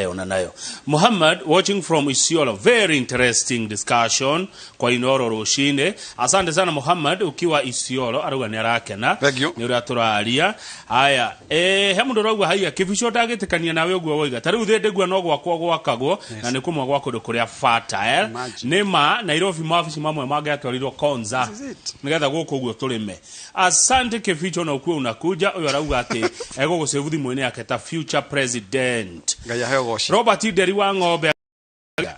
Ona nayo Muhammad watching from Isiolo, very interesting discussion kwa Inoro rucini. Asante sana Muhammad ukiwa Isiolo, arauga nĩ arakena. Thank you. Nĩ ũrĩa tũraria. Haya, he mũndũ ũrauga haiya Kĩbico, ndagĩtĩkania nawe ũguo woiga ta rĩu thĩ ndĩgua no gwakwo gwakagwo na nĩ kũmwe gwa kũndũ kũrĩa fertile. Imagine. Nĩ ma Nairobi mawabici mamwe mangĩatwarirwo Konza This is it. nigetha gũkũ ũguo tũrĩme. Asante Kĩbicho, na ukuo unakuja. Ũyũ arauga atĩ egũgũcĩvu thimũ-inĩ yake ta future president. Ngai aheo goci. Robert Nderi wa ng'ombe.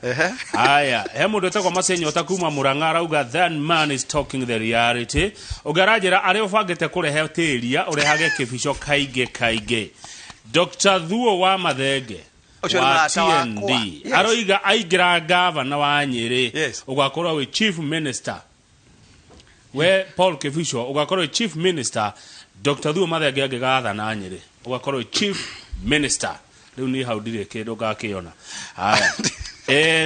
Ehe. Aya, he mũndũ etagwo Masenyota kuma Murang'a arauga that man is talking the reality. Ũngĩ aranjĩra arĩa ũbangĩte kũrehe tĩria ũrehage Kĩbico kaingĩ kaingĩ. Dr Thuo wa Mathenge Ũcio nĩ wa mũrata wakwa. TND Yes. aroiga aingĩra gavana wa Nyĩrĩ ũgakorwo wĩ chief minister. We Paul Kĩbico ũgakorwo wĩ chief minister. Dr Thuo Mathenge angĩgathana Nyĩrĩ ũgakorwo wĩ chief minister. Rĩu niĩ hau ndirĩ kĩndũ ngakĩona. Haya,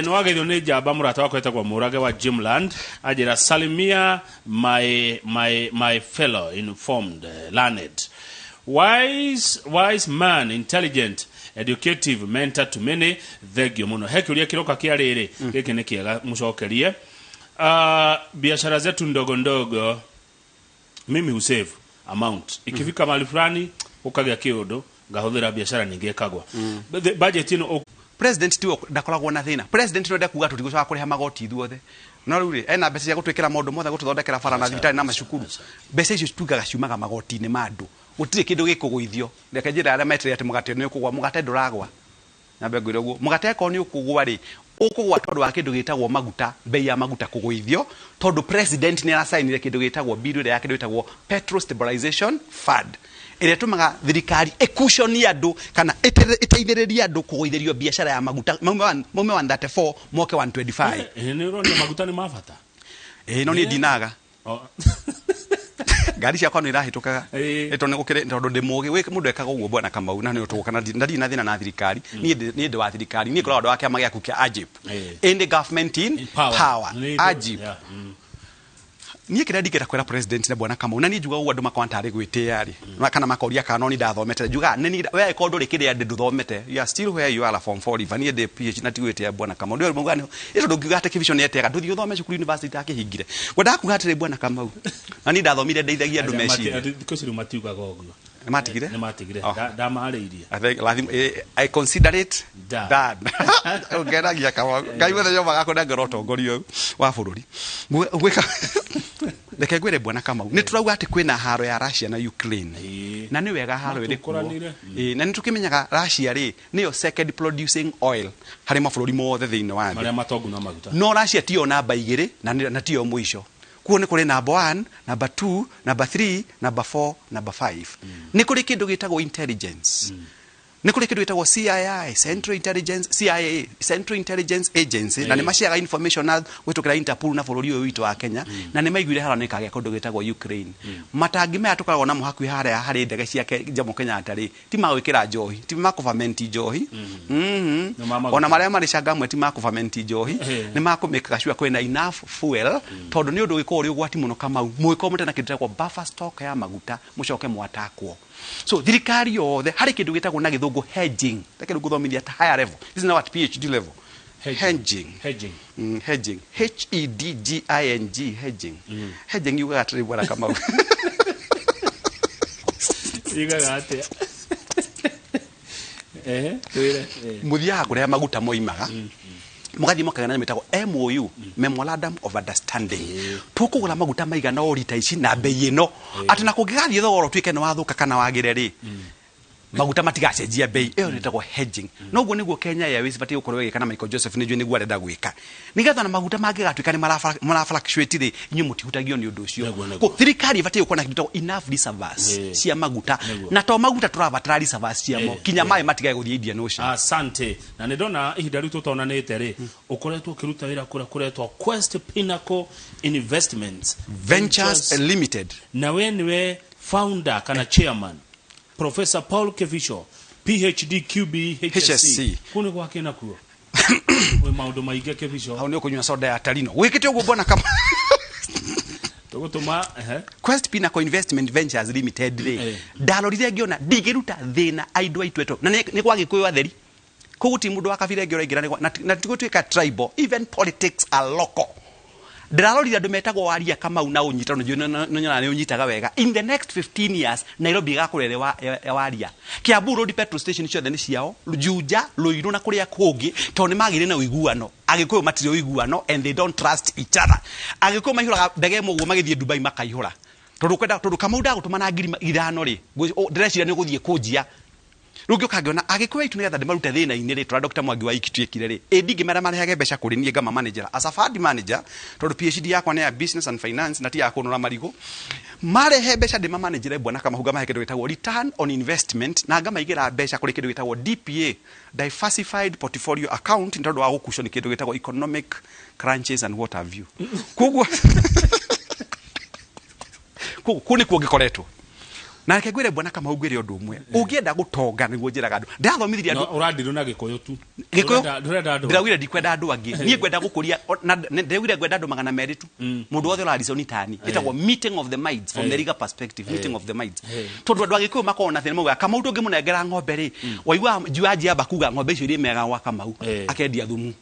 nĩ wageithio nĩ njamba mũrata wakwa etagwo Mũrage wa Jimland, anjĩra salimia my fellow informed, learned, wise man, intelligent, educative mentor to many. Thengio mũno. He kĩũria kĩroka kĩa rĩrĩ, gĩkĩ nĩ kĩega mũcokerie. Biashara zetu ndogo ndogo, mimi husave amount, ikifika mahali fulani ukagĩa kĩũndũ ngahũthĩra biashara ningĩ ĩkagwa. But the budget ĩno President tiwe ndakoragwo na thĩna. President no ende kuga tũtigũcoka kũrĩha magoti ithuothe, no rĩu rĩ ena mbeca cia gũtwĩkĩra maũndũ mothe, gũtũthondekera bara na thibitarĩ na macukuru. Mbeca icio tugaga ciumaga magoti-inĩ ma andũ. Gũtirĩ kĩndũ gĩkũgũithio. Reke njĩre arĩa metereire atĩ mũgate nĩ ũkũgwa, mũgate ndũragwa. Nyambe ngwĩre ũguo, mũgate akorwo nĩ ũkũgwa rĩ, ũkũgwa tondũ wa kĩndũ gĩtagwo maguta, bei ya maguta kũgũithio, tondũ president nĩ aracainire kĩndũ gĩtagwo bill ĩrĩa ya kĩndũ gĩtagwo Petrol Stabilization Fund, ĩrĩa ĩtũmaga thirikari ĩkuconie andũ kana ĩteithĩrĩrie andũ kũgũithĩrio biacara ya maguta maume 134 moke 125. Nĩ ũronia maguta nĩ ma bata. Ĩĩ, no niĩ ndinaga. Oh. Ngari ciakwa nĩ irahĩtũkaga. Ĩ tondũ nĩ gũkĩrĩ tondũ ndĩ mũgĩ wĩ mũndũ ekaga ũguo, bwana Kamau, na nĩ ũtũgũka na ndirĩ na thĩna na thirikari. Niĩ ndĩ wa thirikari, niĩ ngoragwo ndĩ wa kĩama gĩaku kĩa AGIP. Any government in In power. Power. AGIP. Niĩ kĩrĩa ndingĩenda kwĩra president na bwana Kamau, na niĩ njugaga ũguo andũ makona tarĩ gwĩtĩĩa rĩ, kana makoria kana no niĩ ndathomete. Njugaga nĩ niĩ we angĩkorwo ndũrĩ kĩrĩa ndĩ ndũthomete, you are still where you are, a form 4 leaver. Niĩ ndĩ PhD na ti gwĩtĩĩa, bwana Kamau. Ndĩ maugaga nĩ tondũ ngiuga atĩ Kĩbico nĩ etĩaga, ndũthiĩ ũthome cukuru university itakĩhingire. Ngwendaga kuga atĩrĩ, bwana Kamau, na niĩ ndathomire ndeithagia andũ meciria. Thikũ ici rĩu matiugaga ũguo. Nĩ matigire. Nĩ matigire. Oh. Ndamarĩirie. I think lazima, I consider it Done. done. Ũngenagia, Kamau. Ngai mũthenya ũmwe agakũnengera ũtongoria ũyũ wa bũrũri. Gwĩka reke ngwĩre, bwana Kamau, nĩ tũrauga atĩ kwĩna haro ya Russia na Ukraine. Na nĩ wega haro ĩrĩ kuo. Matũkũranire. Ĩĩ, na nĩ tũkĩmenyaga Russia rĩ nĩyo second producing oil harĩ mabũrũri mothe thĩinĩ wa thĩ. Marĩa matongu na maguta. No Russia tiyo namba 2 na tiyo mũico. Kuo nĩ kũrĩ number 1, number 2, number 3, number 4, number 5. Nĩ kũrĩ kĩndũ gĩtagwo intelligence, nĩ kũrĩ kĩndũ gĩtagwo CII, Central Intelligence, CIA, Central Intelligence Agency, na nĩ maciaga information na gwĩtũkĩra Interpol na bũrũri ũyũ witũ wa Kenya, na nĩ maiguire haro nĩ kagĩa kũndũ gĩtagwo Ukraine. Matangi maya tũkoragwo namo hakuhĩ harĩa harĩ ndege ciake Jomo Kenyatta rĩ, ti ma gwĩkĩra njohi, ti ma kũbamenti njohi. Nĩ ma maguta. Ona marĩa marĩ Changamwe ti ma kũbamenti njohi. Nĩ ma kũmĩkaga sure kwĩna enough fuel, tondũ nĩ ũndũ ũgĩkorwo ũrĩ ũgwati mũno, Kamau, mũgĩkorwo mũtarĩ na kĩndũ gĩtagwo buffer stock ya maguta, mũcoke mwatakwo. So thirikari yothe harĩ kĩndũ gĩtagwo na gĩthũngũ hedging. Reke rĩu ngũthomithia at higher level. This is now at PhD level. Hedging. Hedging. Hedging, H E D G I N G, hedging. Hedging yugaga atĩrĩ, bwana Kamau. Yugaga atĩa? Ehe, twĩre. Mũthiaga kũrĩa maguta moimaga, mũgathiĩ mũkagĩa na nyamũ ĩtagwo MOU, memorandum of understanding. Tũkũgũra maguta maigana o rita ici na bei ĩno, atĩ na kũngĩgathiĩ thogora ũtuĩke nĩ wathũka kana wagĩre rĩ, maguta matigacenjia bei ĩyo. Nĩ ĩtagwo hedging. Noguo nĩguo Kenya Airways batiĩ gũkorwo ĩgĩka, na Michael Joseph nĩ njũĩ nĩguo arenda gwĩka, nĩgetha na maguta mangĩgatuĩka nĩ mara fluctuate rĩ, inyuĩ mũtihutagio nĩ ũndũ ũcio. Nĩguo. Ko thirikari ĩbatiĩ gũkorwo na kĩndũ gĩtagwo enough reserves cia maguta. Na to maguta tũrabatara reserves ciamo, kinya maĩ matigage gũthiĩ Indian Ocean. Asante. Na nĩ ndona ihinda rĩu tũtonanĩte rĩ, ũkoretwo ũkĩruta wĩra kũrĩa kũretwo Quest Pinnacle Investments Ventures Limited. Na we nĩwe founder kana chairman, Professor Paul Kevisho, PhD, QB, HSC. HSC. Kũu nĩ gwake nakuo wĩ maũndũ maingĩ, Kevisho. Hau nĩ ũkũnyua soda ya Tarino gwĩkĩte ũguo, bwana kama Tũgũtũma ehe. Quest Pinnacle Investment Ventures Limited rĩ, ndarorire ngĩona ndingĩruta thĩna andũ aitũ eto na nĩ kwa Gĩkũyũ atheri. Koguo ti mundu wa kabira ĩngĩ ũraingĩra na tigũtuĩka tribal. Even politics are local. Ndĩrarorire andũ metagwo Waria Kamau na ũnyita nĩ ũnyitaga wega. In the next 15 years Nairobi ĩgakorwo ĩrĩ ya Waria. Kiambu Road petrol station ciothe nĩ ciao, Juja, Ruiru na kũrĩa kũngĩ, tondũ nĩ magĩire na ũiguano. Agĩkũyũ matirĩ ũiguano and they don't trust each other. Agĩkũyũ maihũraga ndege ĩmwe ũguo magĩthiĩ Dubai makaihũra. Tondũ kwenda tondũ Kamau ndagũtũma na 5,000 rĩ, ndĩreciria nĩ ũgũthiĩ kũnjia. Rĩu ngĩũka ngĩona Agĩkũyũ aitũ nĩgetha ndĩmarute thĩna-inĩ rĩ, tũrĩa Dr. Mwangi wa Iki twĩkire rĩ, ĩ ndingĩmera marehage mbeca kũrĩ niĩ ngama manager as a fund manager, tondũ PhD yakwa nĩ ya business and finance na ti ya kũnũra marigũ. Marehe mbeca ndĩmamanagere bwana Kamau ngamahe kĩndũ gĩtagwo return on investment na ngamaigĩra mbeca kũrĩ kĩndũ gĩtagwo DPA, diversified portfolio account, nĩ tondũ wa gũkucio nĩ kĩndũ gĩtagwo economic crunches and what have you. Koguo kũu nĩkuo ngĩkoretwo. Na reke ngwĩre bwana Kamau ngwĩre ũndũ ũmwe. Ũngĩenda gũtonga nĩguo njĩraga andũ. Ndĩrathomithirie andũ. Ũrandirwo na Gĩkũyũ tu. Gĩkũyũ? Ndũrenda andũ. Ndĩraugire ndikwenda andũ angĩ. Niĩ ngwenda gũkũria, na ndĩraugire ngwenda andũ 200 tu. Mũndũ wothe ũrariconi tani. Ĩtagwo meeting of the minds from the legal perspective, meeting of the minds. Tondũ andũ a Gĩkũyũ makoragwo na thĩna maugaga Kamau ndũngĩmũnengera ng'ombe rĩ, waigua njua njiamba kuga ng'ombe icio irĩ mega gwa Kamau, akendia thumu.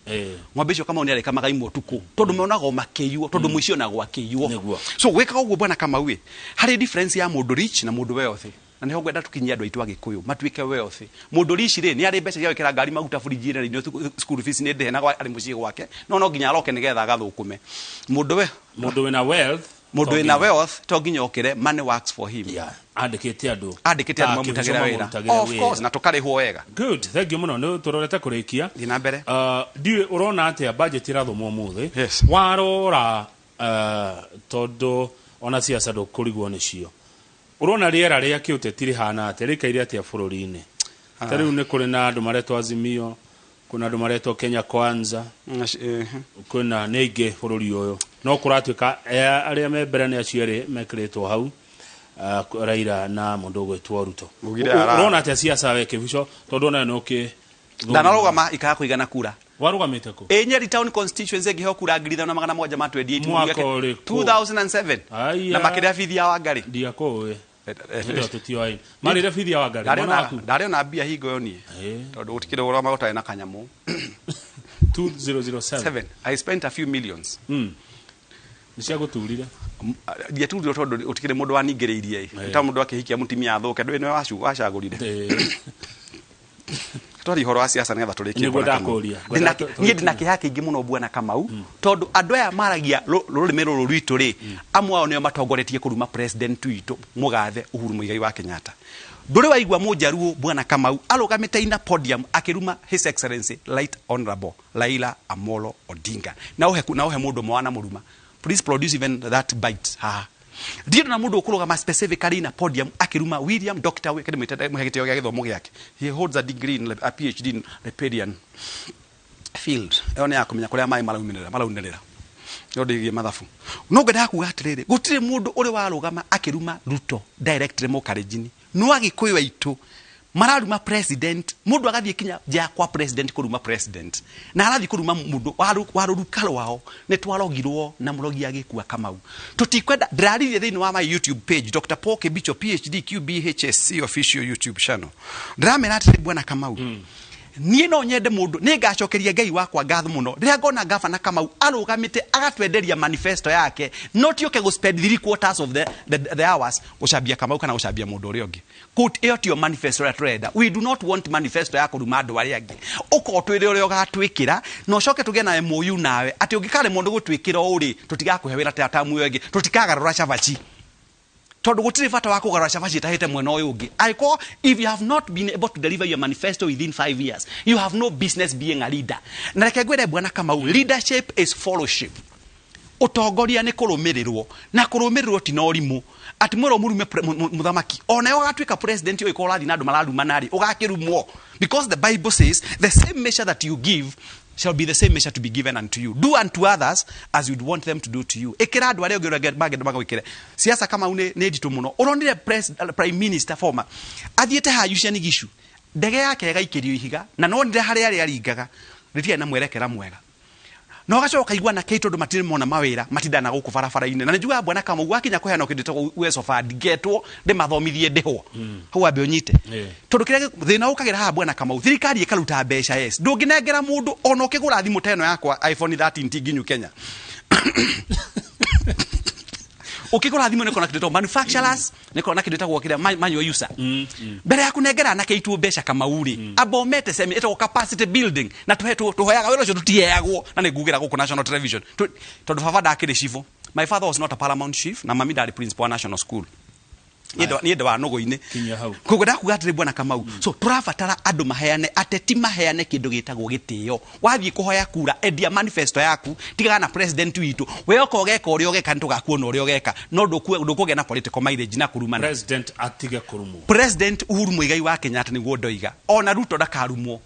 Ng'ombe icio Kamau nĩarĩkamaga imwe ũtukũ, tondũ monagwo makĩiywo, tondũ mũici onagwo akĩiywo. So gwĩkaga ũguo bwana Kamau ĩ, harĩ difference ya mũndũ rich na mũndũ wealthy. Na nĩho ngwenda tũkinyie andũ aitũ a Gĩkũyũ matuĩke wealthy. Mũndũ rich rĩ, nĩ arĩ mbeca cia gwĩkĩra ngari maguta buriji na school fees nĩ ndĩhe na arĩ mũciĩ gwake, no nginya aroke nĩgetha agathũkũme. Mũndũ wĩna wealth, mũndũ wĩna wealth to nginya okĩre, money works for him. Yeah, andĩkĩte andũ. Andĩkĩte andũ mamũrutagĩra wĩra. Of course, na tũkarĩhwo wega. Good, thank you mũno, nĩ tũrorete kũrĩkia. Thiĩ na mbere. Ndiũĩ ũrona atĩa budget ĩrathomwo ũmũthĩ. Yes. Warora tondũ ona siasa ndũkũrigwo nĩcio. Ũrona rĩera rĩa kĩũteti rĩhana atĩa, rĩikaire atĩa bũrũri-inĩ? Ta rĩu nĩ kũrĩ na andũ maretwo Azimio, kwĩna andũ maretwo Kenya Kwanza, kwĩna nĩ aingĩ bũrũri ũyũ. No kũratuĩka arĩa me mbere nĩ acio erĩ mekĩrĩtwo hau, Raila na mũndũ ũgwĩtwo Ruto. Ũrona atĩa siasa we Kĩbico, tondũ onayo nĩ ũkĩ ndanarũgama ikaga kũigana kura. Warũgamĩte kũ? Ĩ Nyeri town constituency ngĩheo kura 5728 Mwaka ũrĩkũ? 2007. Na makĩrĩa bithi ya Wangari. Ndiakũĩ. Tũtioĩ. Marĩre bithi ya Wangari. Mwana waku. Ndarĩ ona mbia hingo ĩyo niĩ. Tondũ gũtikĩrĩ ũrĩa magũtarĩ na kanyamũ. 2007. I spent a few millions. Nĩ cia gũturire. Ndiaturirwo tondũ gũtikĩrĩ mũndũ waningĩrĩirie ĩ. Ta mũndũ akĩhikia mũtumia athũke, ndũĩ nĩwe wacagũrire. Twari ũhoro wa siasa nĩgetha tũrĩkie Nĩguo ndakũria. Niĩ ndĩna kĩeha kĩingĩ mũno bwana Kamau, tondũ andũ aya maragia rũrĩmĩ rũrũ rwitũ rĩ, amwe ao nĩo matongoretie kũruma president witũ mũgathe Uhuru Muigai wa Kenyatta. Ndũrĩ waigua mũnjaruo bwana Kamau arũgamĩte ina podium akĩruma His Excellency Right Honorable Raila Amolo Odinga. Na ũhe mũndũ ũmwe wanamũruma. Please produce even that bite haha. Ndirĩ na mũndũ ũkũrũgama specifically na podium akĩruma William Dr. Weke, ndĩmwĩte mũhe gĩtĩo gĩa gĩthomo gĩake. He holds a degree in a PhD in riparian field. Ĩyo nĩ ya kũmenya kũrĩa maĩ maraunĩrĩra. No ndĩgie mathabu. No ngwendaga kuga atĩrĩrĩ, gũtirĩ mũndũ ũrĩ warũgama akĩruma Ruto directly mũkarenjini. No Agĩkũyũ aitũ mararuma president, mũndũ agathiĩ kinya nja kwa president kũruma president. Na arathiĩ kũruma mũndũ wa rũruka rwao, nĩ twarogirwo na mũrogi agĩkua Kamau. Tũtikwenda, ndĩraririe thĩinĩ wa my YouTube page, Dr. Paul Kibicho PhD QBHSC official YouTube channel. Ndĩramera atĩrĩ bwana Kamau. Niĩ no nyende mũndũ, nĩ ngacokeria Ngai wakwa ngatho mũno rĩrĩa ngona gavana Kamau arũgamĩte agatwenderia manifesto yake, not yoke gũ spend 3/4 of the hours gũcambia Kamau kana gũcambia mũndũ ũrĩa ũngĩ. Quote, ĩyo tiyo manifesto ĩrĩa tũrenda. We do not want manifesto ya kũruma andũ arĩa angĩ. Ũkorwo twĩre ũrĩa ũgatwĩkĩra, na ũcoke tũgĩe na MOU nawe, atĩ ũngĩkaremwo nĩ gũtwĩkĩra ũũ rĩ, tũtigakũhe wĩra ta tamu ĩyo ĩngĩ, tũtikagarũra cabaci. Tondũ gũtirĩ bata wa kũgarũra cabaci ĩtahĩte mwena ũyũ ũngĩ. Angĩkorwo if you have not been able to deliver your manifesto within 5 years, you have no business being a leader. Na reke ngwĩre bwana Kamau, leadership is fellowship. Ũtongoria nĩ kũrũmĩrĩrwo, na kũrũmĩrĩrwo ti na ũrimũ. Atĩ mwĩrwo mũrume mũthamaki, ona we ũgatuĩka president ũgĩkorwo ũrathiĩ na andũ mararumana rĩ, ũgakĩrumwo. Because the Bible says the same measure that you give shall be the same measure to be given unto you. Do unto others as you'd want them to do to you. Ĩkĩra andũ arĩa ũngĩ ũrĩa mangĩenda magwĩkĩre. Siasa Kamau nĩ nditũ mũno. Ũronire prime minister former athiĩte haha Uasin Gishu, ndege yake ĩgaikĩrio ihiga, na nonire harĩa arĩa aringaga rĩtiarĩ na mwerekera mwega. Na ũgacoka ũkaigua anake tondũ matirĩ mona mawĩra matindana gũkũ barabara-inĩ. Na nĩnjugaga bwana Kamau wakinya kũheana kĩndũ gĩtagwo Uwezo Fund ngetwo ndĩmathomithie ndĩhwo. Hau wambe ũnyite. Tondũ kĩrĩa thĩna ũkagĩra haha bwana Kamau, thirikari ĩkaruta mbeca yes. Ndũngĩnengera mũndũ ona ũkĩgũra thimũ ta ĩno yakwa iPhone 13 ti nginyu Kenya. Ũkĩgũra thimũ nĩ kona kĩndũ gĩtagwo manufacturers, nĩ kona kĩndũ gĩtagwo kĩrĩa manual user. Mbere ya kũnengera anake aitũ mbeca Kamau rĩ, amba ũmete seminar ĩtagwo capacity building na tũheaga wĩra ũcio tũtiheagwo na nĩ ngugĩra gũkũ national television. Tondũ baba ndakĩrĩ cibũ. My father was not a paramount chief na mami ndarĩ principal wa national school. Niĩ ndĩ wa nũgũ-inĩ. Kinyia hau. Koguo ndakuga atĩrĩ bwana Kamau, so tũrabatara andũ maheane, ateti maheane kĩndũ gĩtagwo gĩtĩo. Wathiĩ kũhoya kura, endia manifesto yaku, tigaga na president witũ. We oka ũgeka ũrĩa ũgeka, nĩtũgakuona ũrĩa ũgeka. No ndũkũgĩa na political mileage na kũrumana. President atige kũrumwo. President Uhuru Muigai wa Kenyatta nĩguo ndoiga. Ona Ruto ndakarumwo.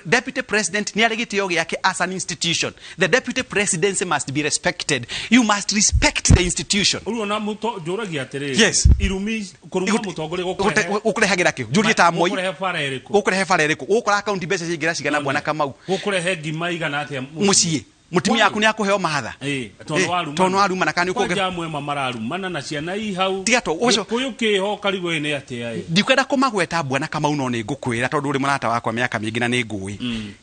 Deputy President nĩ arĩ gĩtĩo gĩake as an institution. The deputy presidency must be respected. You must respect the institution. Ũrĩa ona njũragia atĩrĩrĩ, Yes. irumi kũruma mũtongoria gũkũrehe Gũkũrehagĩra kĩ? Njũrie ta Moi. Gũkũrehe bara ĩrĩkũ? Gũkũrehe bara ĩrĩkũ? Gũkũra akaunti mbeca ciaingĩra cigana bwana Kamau? Gũkũrehe ngima igana atĩa mũciĩ? Mũtumia waku nĩ akũheo mahatha? Tondũ warumana. Tondũ warumana kana nĩ ũkũnge- Kwanja amwe mararumana na ciana i hau. Tiga to, ũcio- Gĩkũyũ kĩho karigwo nĩ atĩa ĩ? Ndikwenda kũmagweta bwana Kamau no nĩ ngũkwĩra tondũ ũrĩ mũrata wakwa mĩaka mĩingĩ na nĩ ngũĩ.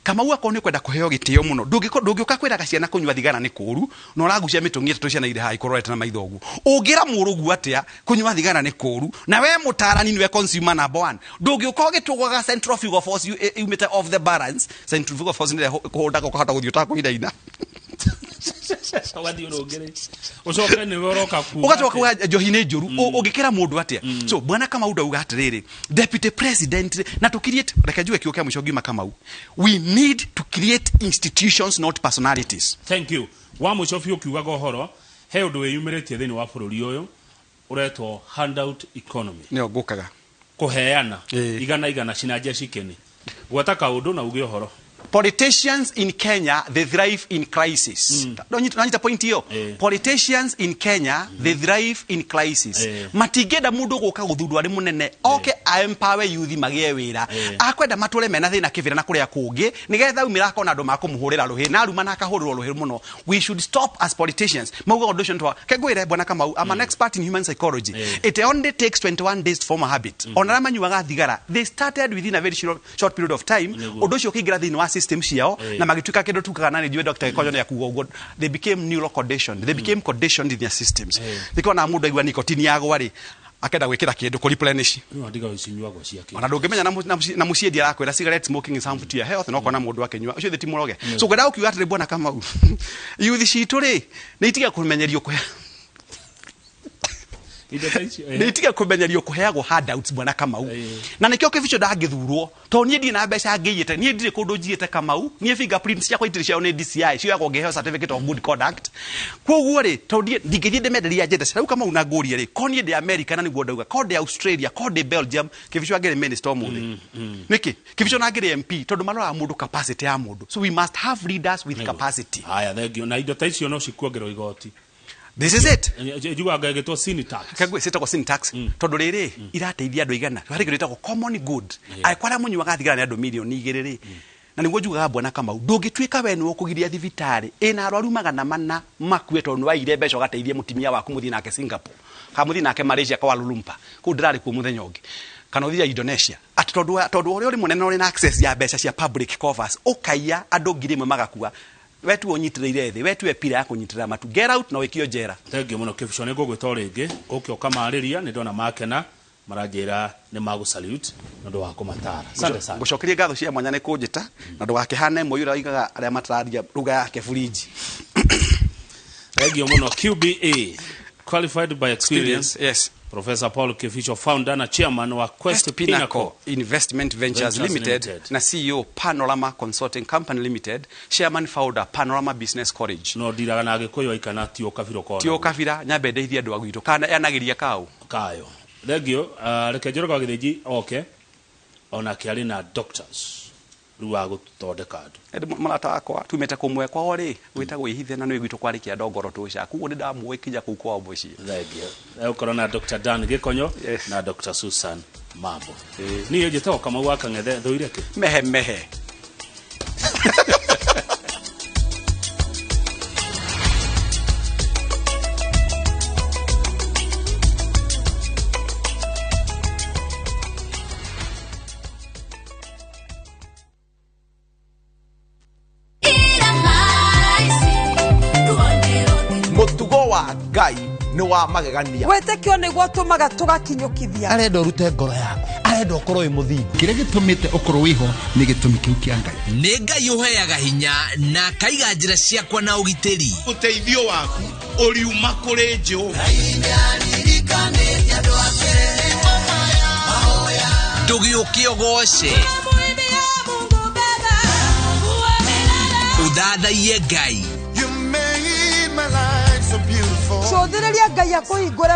Kamau akorwo nĩ ũkwenda kũheo gĩtĩo mũno, ndũngĩũka kwĩraga ciana kũnyua thigara nĩ kũũru, na ũragucia mĩtũngi ĩtatũ ciana irĩ haha ikũrorete na maitho ũguo. Ũngĩra mũrũguo atĩa kũnyua thigara nĩ kũũru, na we mũtarani nĩwe consumer number one. Ndũngĩũka ũgĩtũgwaga centrifugal force yumĩte off the balance. Centrifugal force nĩrĩa kũhũndaga ũkahota gũthiĩ ũtakũinaina. Ũgathiĩ ũrũngĩrĩtie. Ũcoke nĩwe ũroka kuuga Ũgacoka atĩ- kuuga njohi nĩ njũru. Ũngĩkĩra mũndũ atĩa? So bwana Kamau ndauga atĩrĩrĩ, deputy president, na tũ create, reke njuge kiugo kĩa mũico ngiuma Kamau, we need to create institutions not personalities. Thank you. Wa mũico biũ ũkiugaga ũhoro, he ũndũ wĩyumĩrĩtie thĩinĩ wa bũrũri ũyũ ũretwo handout economy. Nĩyo ngũkaga. Kũheana igana igana cinanja cikeni. Gweta kaũndũ na uge ũhoro. Politicians in Kenya, they thrive in crisis. Nonyita point hiyo? Politicians in Kenya, they thrive in crisis. Matingĩenda mũndũ gũka gũthurwo arĩ mũnene, oke a empower youth magĩe wĩra. Akwenda matũre mena thĩna kĩbĩra na kũrĩa kũngĩ, nĩgetha aumĩra akona andũ makũmũhũrĩra rũhĩ, na aruma na akahũrĩrwo rũhĩ mũno. We should stop as politicians. Maugaga ũndũ ũcio nĩ twa-, ke ngwĩre bwana Kamau, I'm an expert in human psychology. It only takes 21 days to form a habit. Ona arĩa manyuaga thigara, they started within a very short period of time. Ũndũ ũcio ũkĩingĩra thĩinĩ wa system ciao, na magĩtuĩka kĩndũ tukaga na nĩ njũĩ Doctor Gĩkonyo nĩ akuga ũguo. They became neural conditioned. They became conditioned in their systems. Nĩkĩo ona mũndũ aigua nicotine yagwa rĩ, akenda gwĩkĩra kĩndũ kũ replenish. Rĩu andiga ũcinyuagwo cia kĩ? Ona ndũngĩmenya na mũciĩ arakwĩra cigarette smoking is harmful to your health, no kona mũndũ akĩnyua. Ũcio thĩ ti mũroge. So ngwenda gũkiuga atĩrĩ bwana Kamau, youth citũ rĩ, nĩ itige kũmenyerio kũhe Indo ta icio, Nĩ itige kũmenyerio kũheagwo handouts bwana Kamau. Na nĩkĩo Kĩbicho ndangĩthurwo, tondũ niĩ ndirĩ na mbeca ngĩiyĩte, niĩ ndirĩ kũndũ njiĩte Kamau, niĩ fingerprints ciakwa itirĩ ciao nĩ DCI, cioyagwo ngĩheo certificate of good conduct. Koguo rĩ, tondũ ndingĩthiĩ ndĩmenderie agenda cia rĩu Kamau na ngũrie rĩ, ko niĩ ndĩ America na nĩguo ndauga, ko ndĩ Australia, ko ndĩ Belgium, Kĩbicho angĩrĩ minister ũmũthĩ. Nĩkĩ? Kĩbicho na angĩrĩ MP, tondũ maroraga mũndũ capacity ya mũndũ. So we must have leaders with capacity. Haya, thank you. Na indo ta icio no cikuongerwo igoti. This is it. Njugaga ĩgĩtwo sin tax. Kagwe citagwo sin tax. Tondũ rĩrĩ, irateithia andũ aigana. Harĩ kĩndũ gĩtagwo common good. Angĩkorwo arĩa mũnyuaga thigara nĩ andũ mirioni igĩrĩ rĩ, na nĩguo njugaga bwana Kamau, ndũngĩtuĩka we nĩwe ũkũgiria thibitarĩ ĩna arwaru magana mana makue tondũ nĩwaiyire mbeca ũgateithie mũtumia waku mũthiĩ nake Singapore, kana mũthiĩ nake Malaysia Kuala Lumpur, kũu ndĩrarĩ kuo mũthenya ũngĩ, kana ũthiĩ Indonesia. Atĩ tondũ ũrĩa ũrĩ mũnene ũrĩ na access ya mbeca cia public coffers, ũkaiya andũ ngiri ĩmwe magakua. We tuwe ũnyitĩrĩire thĩ, we tuwe pira ya kũnyitĩrĩra matu. Get out na ũikio njera. Thank you mũno Kĩbicho, nĩ ngũgwĩta o rĩngĩ ũke ũkamarĩria, nĩ ndona makena maranjĩra nĩ magũ salute nĩ ũndũ wa kũmatara. Asante sana. Ngũcokerie ngatho cia mwanya nĩ kũnjĩta, na ndũgakĩhane ĩmwe ũrĩa oigaga arĩa matararia lugha yake burinji. Thank you mũno QBA, qualified by experience. Yes. Professor Paul Kibicho, founder na chairman wa Quest Quest Pinnacle Pinnacle Investment Ventures Ventures Limited, Limited. na CEO Panorama Consulting Company Limited, chairman founder Panorama Business College. No ndiraga na Gĩkũyũ aikana ti ũkabira ũkona. Ti ũkabira, nyambe ndeithie andũ a gwitũ. Kana yanagiria kaũ? Kayo. Thank you. Reke Njoroge wa Gĩthĩnji oke onake arĩ na doctors rĩu wa gũthondeka andũ. Ĩndĩ mũrata wakwa tumĩte kũmwe kwao rĩ, gwĩtagwo Ihithe na nĩ gwitũ kwarĩ kĩa Ndongoro tũca. Koguo nĩ ndamũĩ kinya kũu kwao mũciĩ. Thank you. Egũkorwo na Dr. Dan Gĩkonyo Yes. na Dr. Susan Mambo. Niĩ njĩtagwo Kamau wa Kang'ethe, thũire kĩ? Mehe mehe. Ngai nĩ wa magegania. Wĩtĩkio nĩguo ũtũmaga tũgakinyũkithia. Arenda ũrute ngoro yaku, arenda ũkorwo wĩ mũthingu. Kĩrĩa gĩtũmĩte ũkorwo wĩho nĩ gĩtũmi kĩu kĩa Ngai. Nĩ Ngai ũheaga hinya na akaiga njĩra ciakwa na ũgitĩri. Ũteithio waku ũriuma kũrĩ Jehova. Ndũgĩũke ũgoce. Ũthathaiye Ngai. Cũthĩrĩria Ngai akũhingũre.